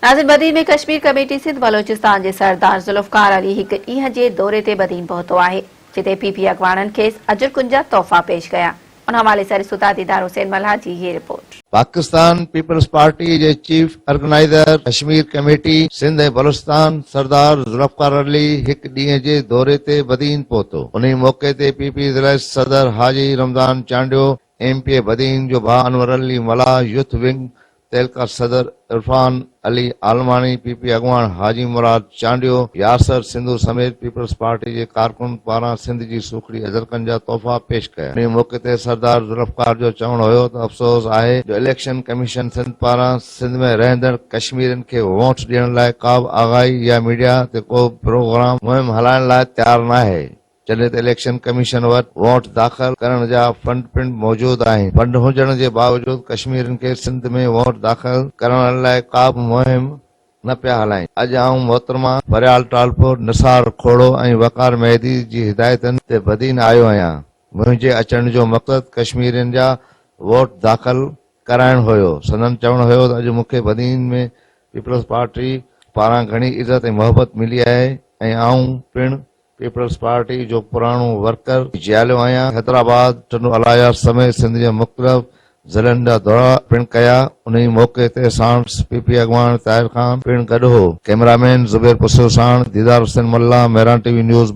ناظرين بدين ۾ ڪشمير ڪميٽي سنڌ بلوچستان جي سردار ذوالفقار علي هڪ ڏينهن جي دوري تي بدين پهتو آهي جتي پي پي اڳواڻن کيس اجرڪن جا تحفا پيش ڪيا ان حوالي سان ڏسو ٿا ديدار حسين ملاح جي هي رپورٽ. پاڪستان پيپلز پارٽي جي chief organizer Kashmir committee Sindh ۽ Balochistan Sardar Zulfiqar Ali هڪ ڏينهن جي دوري تي بدين پهتو انهي موقعي تي پي پي ضلعي صدر Haji Ramzan Chandio M P A Badin جو ڀاء انور علي ملاح يوٿ ونگ تعلقه صدر عرفان علي عالماڻي، پي پي اڳواڻ حاجي مراد چانڊيو، ياسر سنڌو سميت پيپلز پارٽي جي ڪارڪنن پاران سنڌ جي سوکڙي اجرڪن جا تحفا پيش ڪيا. انهي موقعي تي سردار ذوالفقار جو چوڻ هيو ته افسوس آهي جو اليڪشن ڪميشن سنڌ پاران سنڌ ۾ رهندڙ ڪشميرين کي ووٽ ڏيڻ لاء ڪابه آگاهي يا ميڊيا تي ڪو به پروگرام مهم هلائڻ لاء تيار ناهي. جڏهن ته اليڪشن ڪميشن وٽ ووٽ داخل ڪرڻ جا فنڊ پڻ موجود آهن، فنڊ هجڻ جي باوجود ڪشميرين کي سنڌ ۾ ووٽ داخل ڪرڻ لاء ڪا به مهم نه پيا هلائين، اڄ آئون محترمه فريال ٽالپر، نثار کوڙو ۽ وقار مهدي جي هدايتن تي بدين آيو آهيان، منهنجي اچڻ جو مقصد ڪشميرين جا ووٽ داخل ڪرائڻ هيو، سندن چوڻ هيو ته اڄ مون کي بدين ۾ پيپلز پارٽي پاران گهڻي عزت ۽ محبت ملي آهي ۽ آئون پڻ پيپلز پارٽي جو پراڻو ورڪر جياليو آهيان، حيدرآباد، ٽنڊو الايار سميت سنڌ جي مختلف ضلعن جا دورا پڻ ڪيا، انهي موقعي تي ساڻس پي پي اڳواڻ طاهر خان پڻ گڏ هو. ڪئميرا مين زبير پسيو ساڻ Didar Hussain Mallah, Mehran T V news, Badin.